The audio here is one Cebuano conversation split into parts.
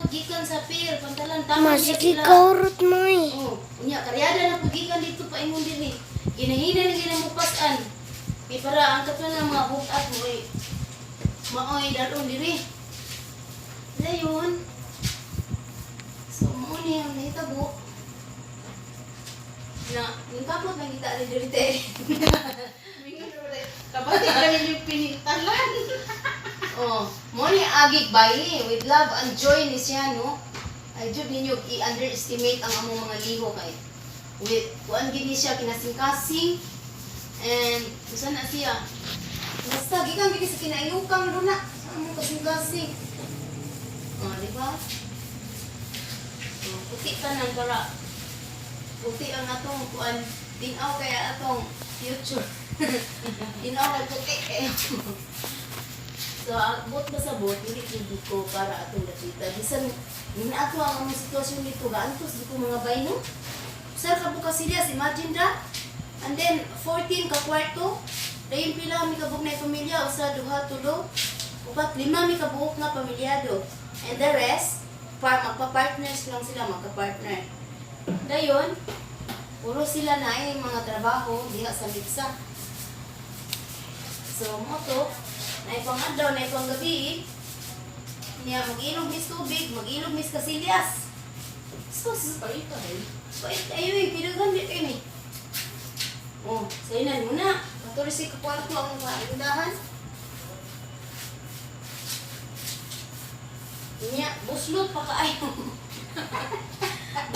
Gikan sa pier, pantalan tama Ma, niya sige sila. kaurot mo eh. Oh, unya karyada na pud gikan dito paingon diri. Ginahina na ginamupasan. Kay para ang kato nga mga bukat mo eh. Maoy dalon diri. Dayon. So mao ni ang nahitabo. Na ningkamot lang kita rin diri te. Kabati kami yung pinintalan. Oh, mo ni agig bayi with love and joy ni siya, no. Ay jud ninyo i-underestimate ang among mga liho kay with kuan gid ni siya kinasingkasing and usa na siya. Basta gikan gid sa kinaayukang luna sa among kasingkasing. Oh, di ba? Oh, puti tanan para puti ang atong kuan tinaw kaya atong future. Tinaw kay puti kayo. So, ang bot ba sa bot, dili gyud ko para atong dapita. Bisan nina ato ang among sitwasyon dito, gaantos di ko mga bay, no? Sir, ka buka serious, imagine ra. And then, 14 ka kwarto, dayon pila mi kabuok na pamilya, usa, duha, tulo, upat, lima mi kabuok nga pamilyado. And the rest, par magpa-partners lang sila, magka-partner. Dayon, puro sila na ay mga trabaho diha sa Litsa. So, mo to, naipang adlaw, naipang gabi, niya mag-ilog mis tubig, mag-ilog mis kasilyas. Sus, Pait ay. pait kayo eh, pinaghan di kayo eh. Oh, sa'yo na muna. Matuloy si kwarto ang kaindahan. Niya, buslot pa kaayo.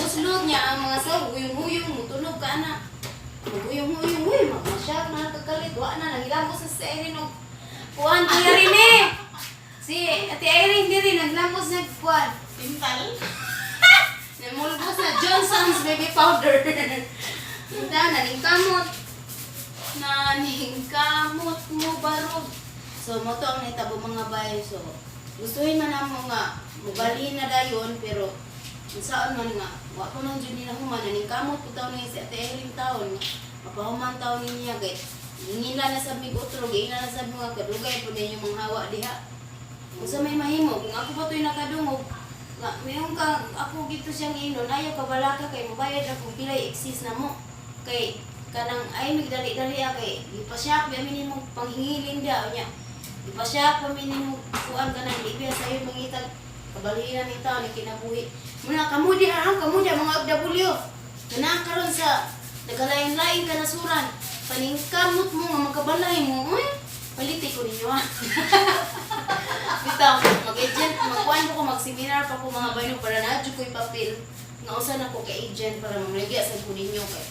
Buslot niya ang mga saw, huyong-huyong, mutulog ka na. Huyong-huyong, huy, magmasyar na kakalit, wa na, nangilamos na si Irene og kuan, Kuya Rene. Si Ate Irene diri, naglamos na kuan. Pintal. Namulbos na Johnson's baby powder. Punta, naningkamot. Naningkamot mo barog. So, mo to ang nahitabo, mga bay. So, gustuhin man namo nga, mubalhin na dayon, pero saan man nga, wa pa man jud ni nahuman, naningkamot ko taon ni si Ate Erin taon, mapahuman taon niya, kay gingila na sa mig otro, gingila na sa mga kadugay po ninyo mga hawa diha. Kung sa may mahimo, kung ako pa to'y nakadungog, nga, mayroon ka, ako gito siyang inon, ayaw ka balaka kay mobayad na kung pilay exist na mo. Kay, kanang ay migdali-dali ah, kay gipasyak ba min mo panghingilin dia unya. Gipasyak pa min mo kuan kanang di biya sayo mangitag kabalinan ni tao ni kinabuhi. Muna kamo di ha, kamo di mga OFW. Kana karon sa nagkalain-lain kanasuran. Paningkamot mo nga makabalay mo. Uy, paliti ko ninyo ah. Bitaw, mag-agent, magkuhan ko, mag-seminar pa ko, mga bayo, para na ko ipapil. Nga usa na ko kay agent para mamligya sa ko ninyo kay.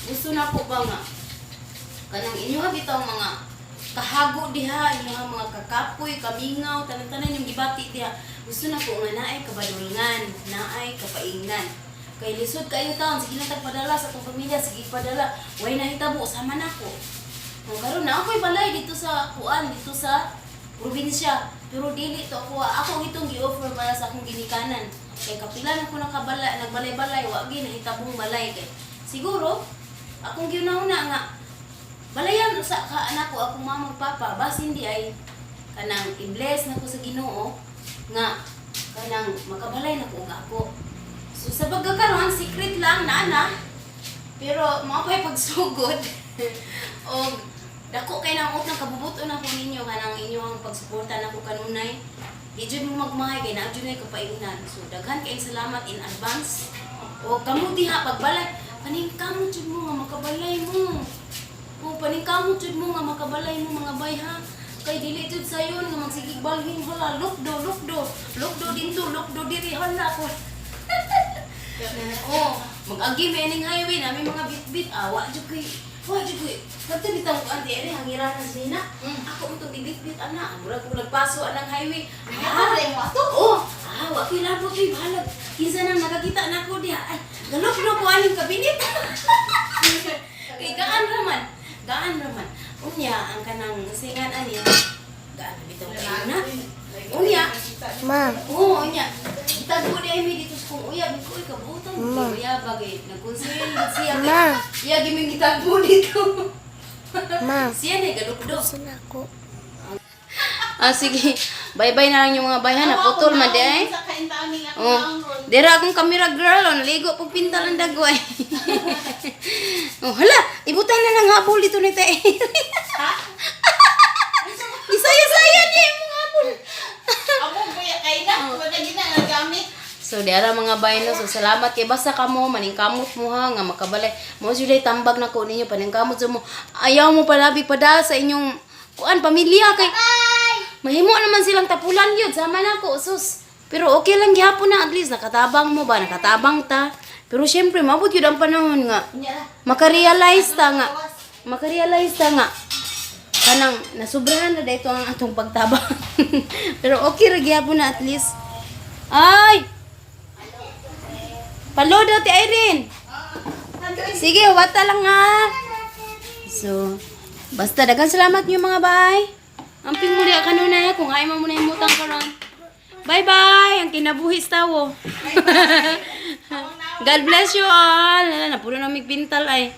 Gusto na ko ba nga kanang inyo ha bitaw mga kahago diha, inyo ha mga kakapoy, kamingaw, tanan-tanan yung gibati diha. Gusto na ko nga naay kabadulngan, naay kapaingnan. Kay lisod kayo taon, sige na tagpadala sa atong pamilya, sige padala. Way nahitabo, sama na ko. Kung karon na ako'y balay dito sa kuan, dito sa probinsya. Pero dili to ako. Ako ang itong gi-offer para sa akong ginikanan. Kay kapilan ako nakabala, nagbalay-balay, wa gi nahitabong balay kay. Siguro akong giuna-una nga balayan sa ka anak ko akong mama ug papa basin di ay kanang i-bless na ko sa Ginoo nga kanang makabalay na ko og ako. So sa pagkakaroon secret lang na ana. Pero mao pa'y pagsugod. Og dako kay nang utang kabubuto na ko ninyo kanang inyong pagsuporta nako kanunay. Di jud mo magmahay kay naa jud nay kapaingnan. So daghan kayong salamat in advance. O kamo diha pagbalay, paningkamot jud mo nga makabalay mo. O paningkamot jud mo nga makabalay mo, mga bay ha. Kay dili jud sayon nga magsigig balhin hala lukdo lukdo lukdo dinto lukdo diri hala ko. Oh, mag-agi may ning highway nami mga bitbit awa jud kay wa jud kay kadto bitaw ko ante ere hangiranan nina. Ako mo tong gibitbit ana, murag ko nagpaso anang highway. Ah, mo ato. Oh, ah, wa ko'y labot uy, bahalag. Kinsa nang nakakita nako diha. Ay, galok ko aning kabinet. Kay gaan raman. Gaan raman. Unya ang kanang singan ani. Gaan bitaw kayo na. Unya. Ma, Oo, unya. Gitagbo di ay mi dito sa kong uyab. Ko uy kabutan. Ma. Uyab bagay. Nagkonsil siya. Ma. Iya giming gitagbo dito. Ma, Siya na galukdo. saan ako? Ah, sige. Bye-bye na lang yung mga bayhan, naputol man di ay. Sa kaintaon ning ako Oh. naong ron. Dira akong camera girl, oh, naligo pug pintal ang dagway. Oh, hala, ibutan na lang habol dito ni Tay. Ha? Isaya-saya ni imong habol. Amo buya kay na. Wala gina nagamit. So diara mga bayno, so salamat kay basta kamo maningkamot mo ha nga makabalay. Mo jud ay tambag na ko ninyo, paningkamot sa mo. Ayaw mo palabig pada sa inyong kuan pamilya kay mahimo naman silang tapulan yun sama na ko sus. Pero okay lang gihapon na, at least nakatabang mo ba, nakatabang ta. Pero syempre maabot yun ang panahon nga Unya ra. makarealize ta nga kanang nasubrahan na dito ang atong pagtabang. Pero okay ra gihapon na, at least. Ay! Palo daw ti Irene. Sige, wata lang ha. So, basta daghang salamat niyo mga bay. Amping muli ka kanunay kung ay mo muna imutang karon. Bye-bye! Ang kinabuhi sa tawo. God bless you all. Napuno na mig pintal ay.